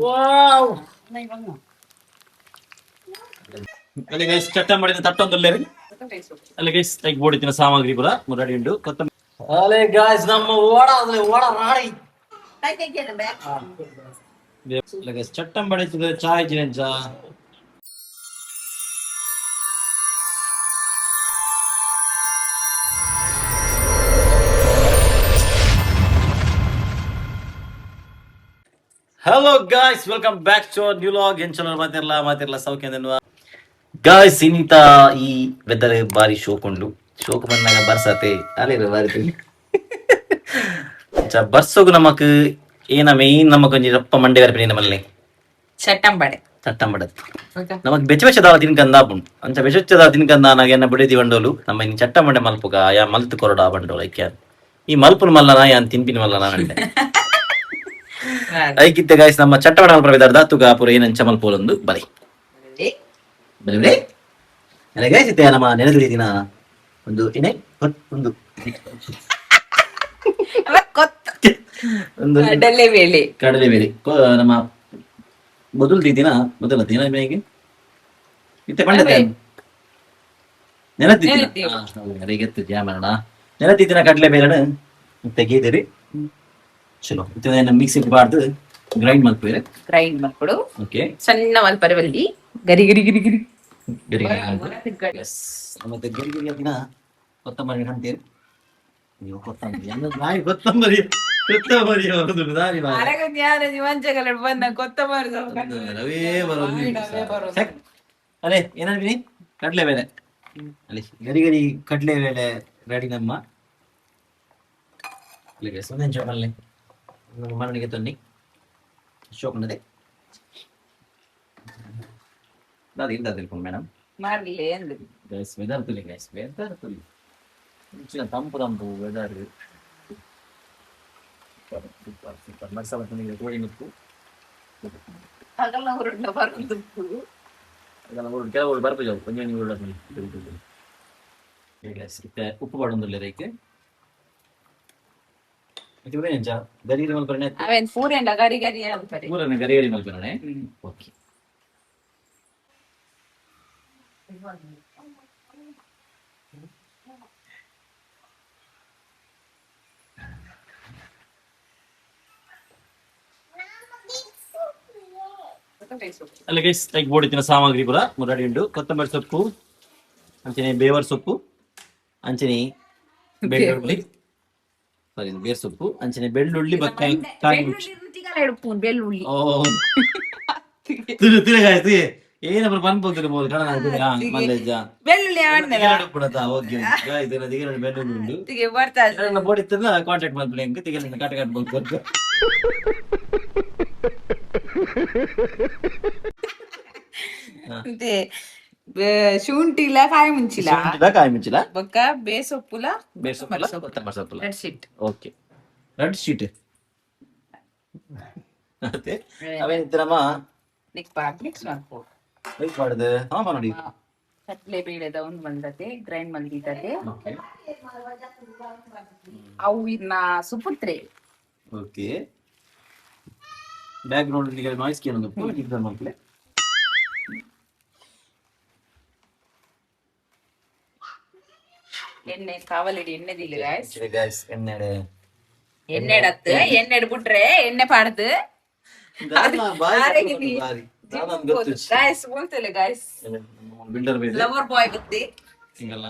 ವಾವ್ ಅಲ್ಲ ಗೈಸ್, ಚಟ್ಟ ಮಾಡಿದ ತಟ್ಟೊಂದುಲ್ಲೇರಿ. ಅಲ್ಲ ಗೈಸ್, ಲೈಕ್ ಬೋಡಿತಿನ ಸಾಮಗ್ರಿ ಪೂರ ಮುರಡಿ ಉಂಡು ಕೊತ್ತಂಬರಿ. ಅಲೆ ಗಾಯ್ಸ್, ನಮ್ಮ ಓಡ ಅದ್ರ ಓಡ ರಾಣಿ. ಅಲ್ಲ ಗೈಸ್, ಚಟ್ಟಂಬಡಿ ಚಾಯ್ ಜಿನಂಚ. Hello guys, welcome back to new vlog. ಎಂಚಲ ಮಾತಿರ್ಲ ಮಾತಿರ್ಲ ಸೌಖ್ಯ ಗಾಯ್ಸ್. ಇನ್ನಿತ ಈ ವೆದರ್ ಬಾರಿ ಶೋಕ್ ಉಂಡು. ಶೋಕ್ ಬಂದಾಗ ಬರ್ಸತೆ ಅಲ್ಲೇ ಬಾರಿ ತಿಳಿ. ಬರ್ಸೋಗು ನಮಕ್ ಏನ ಮೇನ್ ನಮಕ್ ಒಂಜಿ ರಪ್ಪ ಮಂಡೆ ಬರ್ಪಿನಿ ನಮ್ಮಲ್ಲಿ. ಚಟ್ಟಂಬಡೆ. ಚಟ್ಟಂಬಡತ್ತು ನಮಕ್ ಬೆಚ್ಚ ಬೆಚ್ಚದಾವ ತಿನ್ಕಂದ ಆಪುಂಡು. ಅಂಚ ಬೆಚ್ಚ ಬೆಚ್ಚದಾವ ತಿನ್ಕಂದ ನಾಗ ಎನ್ನ ಬಿಡದಿ ಬಂಡೋಲು ನಮ್ಮ ಇನ್ನು ಚಟ್ಟಂಬಡೆ ಮಲ್ಪುಗ ಯಾ ಮಲ್ತು ಕೊರಡ ಬಂಡೋಲು. ಐಕ್ಯ ಈ ಮಲ್ಪುನ ಮಲ್ಲನ ಯಾನ್ ತಿನ್ಪಿನ ಮಲ್ಲನ ಅಂಡೆ. ಐಕಿತ್ತೆ ಗಾಯ್ಸ್, ನಮ್ಮ ಚಟ್ಟಂಬಡೆ ಮಲ್ಪರ ವಿದಾರ್ದ ತುಗ ಪುರ ಏನಂಚ ಮಲ್ಪೋಲೊಂದು ಬಲಿ ಬಲಿ ಬಲಿ. ಅಲ್ಲ ಗೈಸ್, ಇತ್ತೆ ನಮ್ಮ ನೆನೆದಿಡಿ ದಿನ ಒಂದು ಏನೇ ಒಂದು ಒಂದು ಕಡಲೆ ಬೇಳೆ. ಕಡಲೆ ಬೇಳೆ ನಮ್ಮ ಮೊದಲು ದಿನ ಮೊದಲ ದಿನ ಹೇಗೆ ಇತ್ತೆ ಪಂಡತೆ ನೆನತಿದ್ದಿನ ಜಾಮರಣ ನೆನತಿದ್ದಿನ ಕಡಲೆ ಬೇಳೆನ ತೆಗೀದಿರಿ. ಚಲೋ, ಇತ್ತೆ ಮಿಕ್ಸಿ ಬಾರ್ದು ಗ್ರೈಂಡ್ ಮಲ್ಪೇರೆ. ಗ್ರೈಂಡ್ ಮಲ್ಪಡು. ಓಕೆ. ಸಣ್ಣ ಮಲ್ಪರವಲ್ಲಿ ಗರಿ ಗರಿ ಗರಿ ಗರಿ. ಗರಿ ಗರಿ. ಎಸ್, ಮತ್ತೆ ಗರಿ ಗರಿ ದಿನ ಕೊತ್ತಂಬರಿ ಅಂತೀರಿ ನೀವು. ಕೊತ್ತಂಬರಿ ಅಂದ್ರೆ ನಾಯಿ ಕೊತ್ತಂಬರಿ ಕೊತ್ತಂಬರಿ ಬರುದು ದಾರಿ ಬಾರಿ. ಬಂದ ಕೊತ್ತಂಬರಿ. ರವೇ ಬರೋದು. ಅಲೆ ಏನಂತೀನಿ, ಕಡಲೆ ಬೇಳೆ ಅಲ್ಲಿ ಗರಿ ಗರಿ ಕಡಲೆ ಬೇಳೆ ರೆಡಿ ನಮ್ಮ. ಅಲ್ಲಿಗೆ ಸುಂದರ ಮಲ್ಲೆ ಮರಣಿಗೆ ತನ್ನಿ ಶೋಕನದೆ ದಾದ ಇಂದ ತಿಳ್ಕೊಂಡು ಮೇಡಮ್. ಮಾಡ್ಲಿ ಅಂದ್ರು. ಗೈಸ್, ವೆದರ್ ತುಲಿ ಗೈಸ್, ವೆದರ್ ತುಲಿ. ಇಂಚಿನ ತಂಪು ತಂಪು weather. Super super super. Masala ತುನಿಗೆ ಕೋಳಿ ನುಪ್ಪು. ಅಗಲ ಉರುಂಡ ಬರುದು. ಅದೆಲ್ಲ ಉರುಳು ಕೆಲವು ಉರುಳು ಬರ್ಪು ಜಾವು ಕೊಂಚ ನೀವು ಉರುಳು ಗೈಸ್. ಇತ್ತೆ ಉಪ್ಪು ಪಾಡೊಂದುಲ್ಲೆ ರೈಕ್. ಇತ್ತೆ ಬೇನೆಂಚ ಗರಿ ಗರಿ ಮಲ್ಪರಣೆ. ಅವೇನ್ ಪೂರೆಂಡ ಗರಿ ಗರಿ ಅನ್ಪರೆ. ಪೂರನೆ ಗರಿ ಗರಿ ಮಲ್ಪರಣೆ. ಓಕೆ ಅಲ್ಲ ಗೈಸ್, ಲೈಕ್ ಬೋಡಿತಿನ ಸಾಮಗ್ರಿ ಪೂರ ಮುರಡಿ ಉಂಡು. ಕೊತ್ತಂಬರಿ ಸೊಪ್ಪು, ಅಂಚನೆ ಬೇವರ್ ಸೊಪ್ಪು, ಅಂಚನೆ ಬೆಳ್ಳುಳ್ಳಿ, ಸಾರಿ, ಬೇರ್ ಸೊಪ್ಪು, ಅಂಚನೆ ಬೆಳ್ಳುಳ್ಳಿ ಬಕ್ಕ ಕಾಯಿ ಮುಂಚಿ. ಬೆಳ್ಳುಳ್ಳಿ. ಓ ತಿರು ತಿರು ಗಾಯ್ಸ್, ಏನ ಪನ್ಪೋತಿರು ಬೋದು ಕಣ ಮಲ್ಲೆಜ್ಜ. ಬೆಳ್ಳುಳ್ಳಿ ಆಡ್ನಲ್ಲ. ಓಕೆ ಗಾಯ್ಸ್, ದಿಗಲ ಬೆಳ್ಳುಳ್ಳಿ ಉಂಡು. ಬರ್ತಾ. ಬೋಡಿತ್ತದ ಕಾಂಟ್ಯಾಕ್ಟ್ ಮಲ್ಪಲೆ ಎಂಕ್ ತಿಗಲ ಕಟ ಕಟ್ ಬೋದು. ಅಂತೆ ಶುಂಠಿಲ ಕಾಯಿ ಮುಂಚಿಲ. ಕಾಯಿ ಮುಂಚಿಲ. ಬೊಕ್ಕ ಬೇಸೊಪ್ಪುಲ. ಬೇರ್ ಸೊಪ್ಪುಲ ಕೊತ್ತಂಬರಿ ಸೊಪ್ಪುಲ. Red sheet. Okay, red sheet. ಮತ್ತೆ ಅವೇನಿತ್ತರಮ್ಮ? ಮಿಕ್ಸ್ ಮಿಕ್ಸ್ ಮಾಡ್ಕೊ. ವೆಯ್ಟ್ ಮಾಡುದು ಹಾ ನೋಡಿ. ಕಡಲೆ ಬೇಳೆದ ಒಂದು ಬಂದತೆ ಗ್ರೈಂಡ್ ಮಲ್ದಿದ್ದತೆ. ಓಕೆ. ಅವು ಇನ್ನ ಸುಪುತ್ರೆ. ಓಕೆ, ಬ್ಯಾಕ್ ಗ್ರೌಂಡ್ ನಾಯ್ಸ್ ಕೇಳೊಂದು ಮಕ್ಕಳೇ. ಎಣ್ಣೆ ಕಾವಲಿಡಿ ಎಣ್ಣೆ ದಿಲ್ಲ ಗಾಯ್ಸ್. ಗಾಯ್ಸ್, ಎಣ್ಣೆ. ಎಣ್ಣೆ ಎಡತ್ತು ಎಣ್ಣೆ ಬಿಟ್ರೆ ಎಣ್ಣೆ ಪಾಡ್ದು ಗಾಯ್ಸ್ ಬೋಲ್ತಲೆ ಗಾಯ್ಸ್. ಬಿಲ್ಡರ್ ಬೇರೆ. ಲವರ್ ಬಾಯ್ ಬುದ್ಧಿ. ಹಿಂಗಲ್ಲ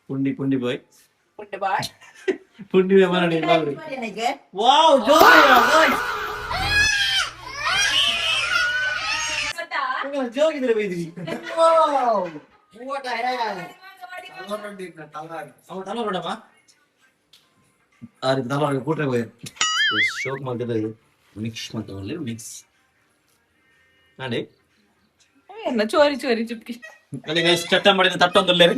ಪುಂಡಿ ಪುಂಡಿ ಬಾಯ್. ಪುಂಡಿ ಬಾಯ್. ಪುಂಡಿ ಮರಣ. ವಾವ್ ಜೋಗಿ ಜೋಗಿದ್ರೆ ಬೈದ್ರಿ. ವಾವ್, what a hair. ಅವ ತಲ ನೋಡಮ್ಮ ಆ ರೀತಿ ತಲ ಕೂಟ್ರೆ ಹೋಯ್ ಶೋಕ್ ಮಾಡ್ತಿದ್ದೆ. ಮಿಕ್ಸ್ ಮಾಡ್ತಾ ಮಿಕ್ಸ್ ಮಾಡಿ. ಎನ್ನ ಚೋರಿ ಚೋರಿ ಚುಟ್ಕಿ. ಅಲ್ಲಿ ಗೈಸ್, ಚಟ್ಟ ಮಾಡಿದ ತಟ್ಟೊಂದುಲ್ಲೇರಿ.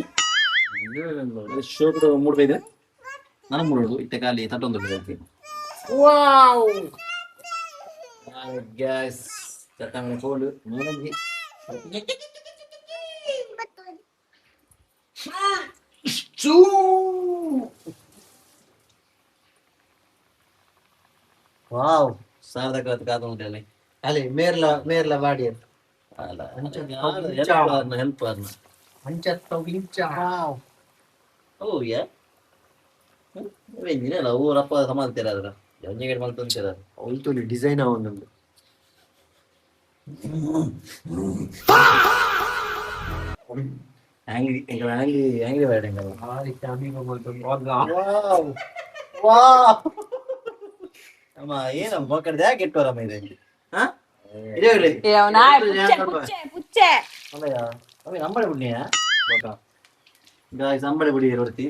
ಶೋಕ್ ಮೂಡ್ ಬೈದೆ ನಾನು ಮೂಡೋದು ಇತ್ತೆ ಖಾಲಿ ತಟ್ಟೊಂದು. ವಾವ್ ಗ್ಯಾಸ್ ಚಟ್ಟ ಮಾಡಿ ಕೋಲ್ಡ್ ಮೂಲಂಗಿ. ವಾವ್, ಸಾರ್ಧಕ ಕಾದು ಉಂಟಲ್ಲಿ. ಅಲೆ ಮೇರ್ಲ ಮೇರ್ಲ ಬಾಡಿಯರ್. ಅಲ್ಲ. ಅಂಚ. Help help ಅರ್ನ. ಅಂಚತ್ತ ಇಂಚ. ಓ ಯಾ, ವೆಂಜಿನಲ್ಲ ಊರಪ್ಪ ಸಮಾಲ್ತೀರ ಅದ್ರ ಒಂಜಿಗೆ ಮಲ್ತೊಂತೀರ. ಅವಲ್ತೊಲಿ ಡಿಸೈನ್ ಅವನೊಂದು. ಆಂಗ್ರಿ ಆಂಗ್ರಿ ಆಂಗ್ರಿ ಬೇಡ ಎಂಗಲ್ಲ. ಭಾರಿ ಚಾಮಿಂಗ್. ವಾವ್ ವಾವ್, ಅಮ್ಮ ಏನಮ್ಮ ಮಕ್ಕಳ ಯಾಕೆ ಇಟ್ಟವರಮ್ಮ ಇದೆ? ಹಾ, ಇದೇ ಇರ್ಲಿ. ಪುಚ್ಚೆ ಪುಚ್ಚೆ ಪುಚ್ಚೆ. ಅಲ್ಲಯ್ಯ ಅಮ್ಮ, ಅಂಬಳೆ ಬುಡ್ನಿಯ ಗಾಯ್ಸ್, ಅಂಬಳೆ ಬುಡಿ ರೊಟ್ಟಿ.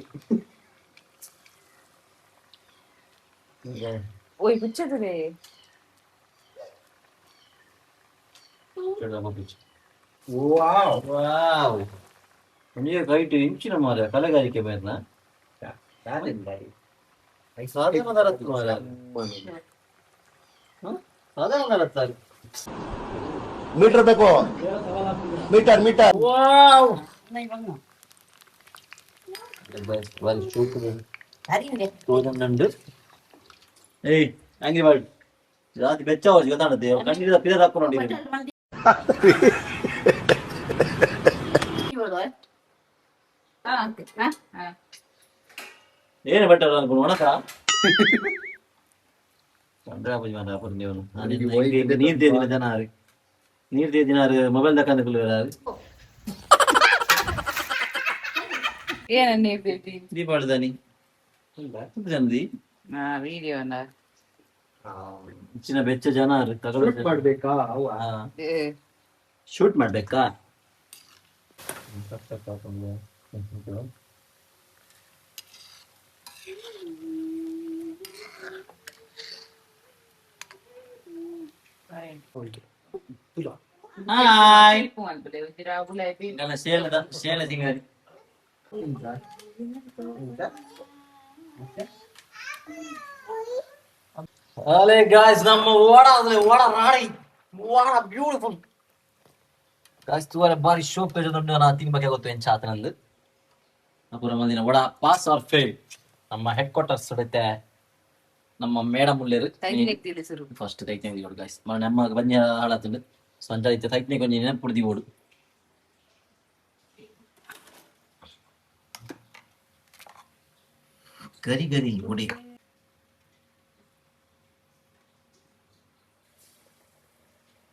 ಓಯ್, ಪುಚ್ಚೆದುರೆ. ವಾವ್. ವಾವ್, ಒಂದೇ ಕೈಟ್ ಇಂಚಿನ ಮಾರ ಕಲೆಗಾರಿಕೆ ಬೇರ್ನ. ಸಾಧಾರಣ ರತ್ತು ಮಾರ, ಸಾಧಾರಣ ರತ್ತಾರೆ. ಮೀಟರ್ ಬೇಕು, ಮೀಟರ್ ಮೀಟರ್. ವಾವ್, ತೋಜಂಡು. ಏಯ್ ಹಂಗೆ ಮಾಡಿ ಜಾಸ್ತಿ ಬೆಚ್ಚ ಅವ್ರಿಗೆ ಗೊತ್ತಾಡುತ್ತೆ, ಕಣ್ಣೀರ ಪಿದ ಹಾಕೊಂಡು ನೋಡಿ. ಏನು ಬೆಟ್ಟರ್ ಅನ್ಕೊಂಡು ಒಣಕ ಚಂದ್ರಾಪುಜಿ ಮಾಡ ನೀವು. ನೀರ್ ತೇದಿನ ಜನ, ನೀರ್ ತೇದಿನಾರು ಮೊಬೈಲ್ ತಕ್ಕಂತ ಕುಳ್ಳುವರಾರು. ಏನ ನೀರ್ ಬೇಬಿ? ದೀಪಾವಳಿ ದಾನಿ ಜನದಿ. ಹಾ, ವಿಡಿಯೋನ. ಚಿನ್ನ ಬೆಚ್ಚ ಜನ. ಶೂಟ್ ಮಾಡ್ಬೇಕಾ ಅವ? ಶೂಟ್ ಮಾಡ್ಬೇಕಾ? ಹಾಯ್. ನನ್ನ ಶೇಲದ ಶೇಲ ಸಿಂಗರಿ. ಅಲೆ ಗಾಯ್ಸ್, ನಮ್ಮ ಓಡ ಅಂದ್ರೆ ಓಡ ರಾಣಿ ಓಡ ಬ್ಯೂಟಿಫುಲ್ ಗಾಯ್ಸ್. ತೂವರೆ ಬಾರಿ ಶೋ ಪೇಜ್ ಉಂಟು. ನಾ ತಿನ್ಬೇಕೆ ಗೊತ್ತು ಎಂಚ ಆತನಂದು. ಅಪುರ ಮಂದಿನ ವಡ ಪಾಸ್ ಆರ್ ಫೇಲ್. ನಮ್ಮ ಹೆಡ್ ಕ್ವಾರ್ಟರ್ಸ್ ಸುಡುತ್ತೆ ನಮ್ಮ ಮೇಡಮ್ ಉಳ್ಳೇರು. ಫಸ್ಟ್ ತೈತನೆ ಓಡು ಗಾಯ್ಸ್. ನಮ್ಮ ಬಂಜ ಹಾಳಾತುಂಡು. ಸೊ ಅಂಚ ಇತ್ತೆ ತೈತನೆ ಕೊಂಚ ನೆನಪುಡ್ದಿ ಓಡು. ಗರಿ ಗರಿ ಒಡೆ,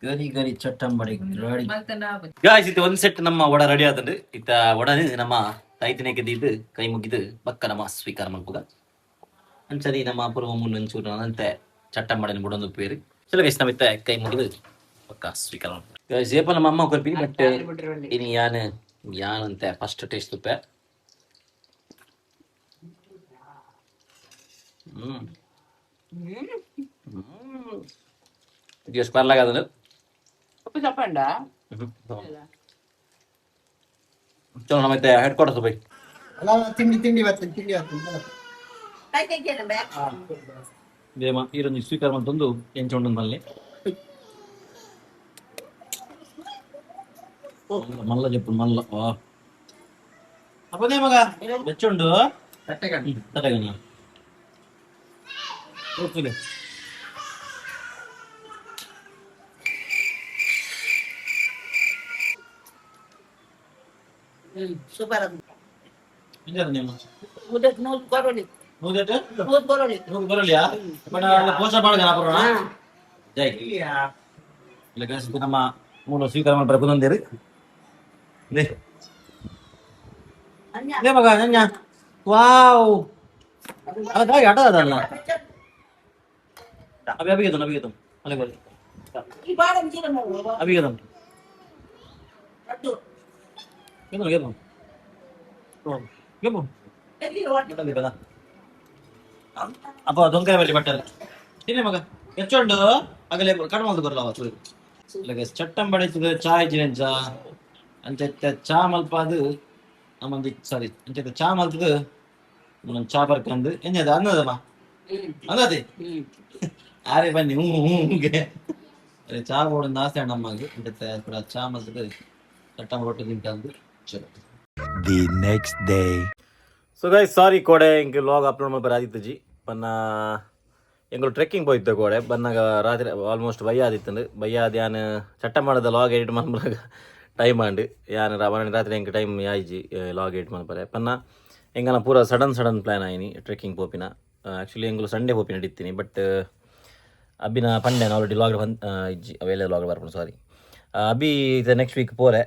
ಗರಿ ಗರಿ ಚಟ್ಟಂಬಡಿ ರೆಡಿ ಗಾಯ್ಸ್. ಇತ್ತ ಒಂದು ಸೆಟ್ ನಮ್ಮ ವಡ ರೆಡಿ ಆತಂಡು. ಇತ್ತ ವಡನೆ ನಮ್ಮ ತೈತನೆಗೆ ದೀದು ಕೈ ಮುಗಿದು ಬಕ್ಕ ನಮ್ಮ ಸ್ವೀಕಾರ ಮಲ್ಪುಗ. ಅಂಚನೆ ನಮ್ಮ ಅಪೂರ್ವ ಮುನ್ನೊಂಚೂರು ಅಂತೆ ಚಟ್ಟಂಬಡಿನ ಬುಡೊಂದು ಪೇರು. ಚಲೋ ಗೈಸ್, ನಮ್ಮ ಇತ್ತ ಕೈ ಮುಗಿದು ಪಕ್ಕ ಸ್ವೀಕಾರ ಮಲ್ಪುಗ ಗೈಸ್. ಏಪ ನಮ್ಮ ಅಮ್ಮ ಕೊರ್ಪಿನಿ, ಬಟ್ ಇನಿ ಯಾನ್ ಯಾನ್ ಅಂತೆ ಫಸ್ಟ್ ಟೇಸ್ಟ್ ತುಪ್ಪೆ. ಹ್ಮ್ ಹ್ಮ್ ಇದು ಪರ್ಲಾಗದ. చెప్పండి. ಚಲೋ, ನಮ್ಮ ಹೆಡ್ ಕ್ವಾರ್ಟರ್ಸ್ ಬೈ. ಅಲ್ಲ, ತಿಂಡಿ ತಿಂಡಿ ಬರ್ತೇನೆ, ತಿಂಡಿ ಬರ್ತೇನೆ. ದೇಮ ಈರೊಂದು ಸ್ವೀಕಾರ ಮಂತೊಂದು ಎಂಚ ಉಂಡು ಮಲ್ಲೆ ಮಲ್ಲ చెప్పು ಮಲ್ಲ ಅಪ್ಪದೇ ಮಗ ಬೆಚ್ಚುಂಡು. ತಟ್ಟೆಗಣ್ಣು. ತಟ್ಟೆಗಣ್ಣ ಹೋಗ್ತದೆ. ಸೂಪರ್. ಎಂಜಾದ ನಿಮ್ಮ? ಮುದ್ದಕ್ಕೆ ನೂರು ಕೊರೊಲಿ. ನೂದೆಟ್? ನೂರು ಕೊರೊಲಿ. ನೂದು ಬರಲಿಯಾ? ಬಟ್ ಪೋಷ ಬಾಳಗನ ಪರೋಣ ಜೈ. ಇಲ್ಲ ಗೈಸ್, ಇದು ನಮ್ಮ ಮೂಲ ಸ್ವೀಕಾರ ಮಾಡ್ತಾರೆ ಕುಂದೊಂದೇರು. ಲೇ ಲೇ ಮಗ ನನ್ಯ, ವಾವ್, ಅದ ಆಟ ಅದಲ್ಲ. ಅಭಿ ಅಭಿಗತಂ ಅಭಿಗತಂ ಅಲ್ಲೇ ಬರಲಿ. ಈ ಬಾಳ ಅಂಚಿನ ನೋವು. ಅಭಿಗತಂ. ಅದು. ಗೆದ್ದು ಗೆದ್ದು ಗೆದ್ದು. ಎಲ್ಲಿ ಹೊಟ್ಟೆ? ಬಟ್ಟಲ್ಲಿ ಬದ ಅಪ್ಪ ದೊಂಕಾಯ ಬಲ್ಲಿ ಬಟ್ಟಲ್ ತಿನ್ನೆ ಮಗ ಹೆಚ್ಚುಂಡು. ಅಗಲೆ ಕಡಿಮೆ ಬರಲ್ಲ ಅವತ್ತು. ಚಟ್ಟಂಬಡಿ ಚಾ ಇಜ್ಜಿನೆಂಚ ಅಂಚ ಚಾ ಮಲ್ಪಾದು ನಮ್ಮಂದು ಸಾರಿ ಅಂಚ ಚಾ ಮಲ್ತದು ನಮ್ಮ ಚಾ ಬರ್ಕಂದು ಎಂಜದ ಅನ್ನದಮ್ಮ ಅನ್ನದಿ ಆರೆ ಬನ್ನಿ. ಹ್ಞೂ ಹ್ಞೂ, ಅರೆ ಚಾ ಬೋಡೊಂದು ಆಸೆ ನಮಗೆ. ಅಂಚ ಪೂರ ಚಾ ಮಲ್ತದು ಚಟ್ಟಂಬ ರೊಟ್ಟಿ ತಿಂಟಂದು. ಚಲೋ. The next day. So guys, sorry, ಕೋಡೆ ಇಂಕ್ ವ್ಲಾಗ್ ಅಪ್ಲೋಡ್ ಮಲ್ಪರೆ ಆದಿತ್ತಜಿ ಪನ್ನ. ಎಂಕುಲು ಟ್ರೆಕ್ಕಿಂಗ್ ಪೋಯಿದ್ದ ಕೋಡೆ. ಬನ್ನಗ ರಾತ್ರಿ ಆಲ್ಮೋಸ್ಟ್ ಬಯ್ಯಾದಿತ್ತಂದು. ಬಯ್ಯಾದ ಯಾನ್ ಚಟ್ಟ ಮಾಡದ ಲಾಗ್ ಎಡಿಟ್ ಮನ್ಪುನಗ ಟೈಮ್ ಆಂಡ್. ಯಾನ್ ರಾತ್ರಿ ಎಂಕ್ ಟೈಮ್ ಆಯ್ಜಿ ಲಾಗ್ ಎಡಿಟ್ ಮನ್ಪರೆ. ಪನ್ನ ಎಂಕನ ಪೂರ ಸಡನ್ ಸಡನ್ ಪ್ಲ್ಯಾನ್ ಆಯಿನಿ ಟ್ರೆಕ್ಕಿಂಗ್ ಪೋಪಿನ. ಆ್ಯಕ್ಚುಲಿ ಎಂಕುಲು ಸಂಡೇ ಪೋಪಿನ ಇತ್ತಿನಿ, but ಅಬ್ಬಿನ Pande already log bandh ಇಜ್ಜಿ ಅವೆಲ್ಲ ಲಾಗ್ ಬರ್ಪುಂಡು. ಸಾರಿ ಅಬ್ಬಿ, ಇತ್ತೆ ನೆಕ್ಸ್ಟ್ ವೀಕ್ ಪೋರೆ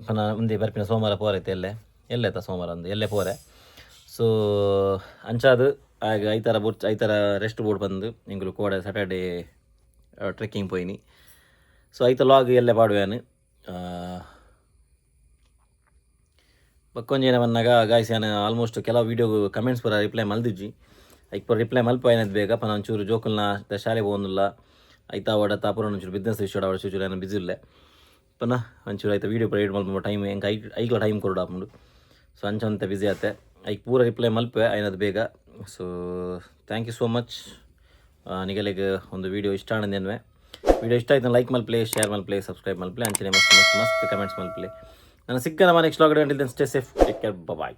ಪನ. ಒಂದೇ ಬರ್ಪಿನ ಸೋಮವಾರ ಪೋರೆ. ಇತ್ತೆ ಎಲ್ಲೆ ಎಲ್ಲೆ ಆತ ಸೋಮವಾರ ಅಂದು ಎಲ್ಲೆ ಪೋರೆ. ಸೊ ಅಂಚಾದ್ ಆಗ ಐತಾರ ಬೊರ್ಚ್, ಐತಾರ ರೆಸ್ಟ್ ಬೋರ್ಡ್ ಬಂದು ಎಂಕುಲು ಕೋಡೆ ಸ್ಯಾಟರ್ಡೇ ಟ್ರೆಕ್ಕಿಂಗ್ ಪೋಯಿನಿ. ಸೊ ಐತ ಲಾಗ್ ಎಲ್ಲೆ ಪಾಡುವೇನು. ಬಕ್ಕೊಂಜಿ ಏನ ಬನ್ನಗ ಗಾಯ್ಸ್, ಯಾನ್ ಆಲ್ಮೋಸ್ಟ್ ಕೆಲವು ವೀಡಿಯೋ ಕಮೆಂಟ್ಸ್ ಪೂರ ರಿಪ್ಲೈ ಮಲ್ದಿಜ್ಜಿ. ಐಕ್ ಪೂರ ರಿಪ್ಲೈ ಮಲ್ಪ ಏನಾದ್ ಬೇಗ ಪನ. ಒಂಚೂರು ಜೋಕುಲ್ನ ಶಾಲೆ ಪೋವೊಂದುಲ್ಲ, ಐತ ಅವಡ ತಾಪುರ ಒಂಚೂರು ಬಿಸ್ನೆಸ್ ವಿಷಯ ಅವಡ ಚೂರು ಏನ ಬಿಸಿ ಉಲ್ಲೆ ಪನ. ಒಂಚೂರು ಐತ ವೀಡಿಯೋ ಪೂರ ಎಡಿಟ್ ಮಲ್ಪ ಟೈಮ್ ಎಂಕ್ ಐಕ್ ಐಕ್ಲ ಟೈಮ್ ಕೊರೊಡಾಪುಂಡು. ಸೊ ಅಂಚ ಒಂತೆ ಬಿಸಿ ಆತೆ. ಐಕ್ ಪೂರ ರಿಪ್ಲೈ ಮಲ್ಪೆ ಐನದ್ ಬೇಗ. So thank you so much. ನಿಗಲೆಗ್ ಒಂದು ವೀಡಿಯೋ ಇಷ್ಟ ಆಂಡ್. ವೀಡಿಯೋ ಇಷ್ಟ ಆಯ್ತು ಲೈಕ್ ಮಲ್ಪ್ಲೆ, ಶೇರ್ ಮಲ್ಪ್ಲೆ, ಸಬ್ಸ್ಕ್ರೈಬ್ ಮಲ್ಪ್ಲೆ, ಅಂಚನೆ ಮಸ್ತ್ ಮಸ್ತ್ ಮಸ್ತ್ ಕಮೆಂಟ್ಸ್ ಮಲ್ಪ್ಲೆ. ನಾನು ಸಿಕ್ಕ ನಮ್ಮ next vlog. Stay safe, take care, bye.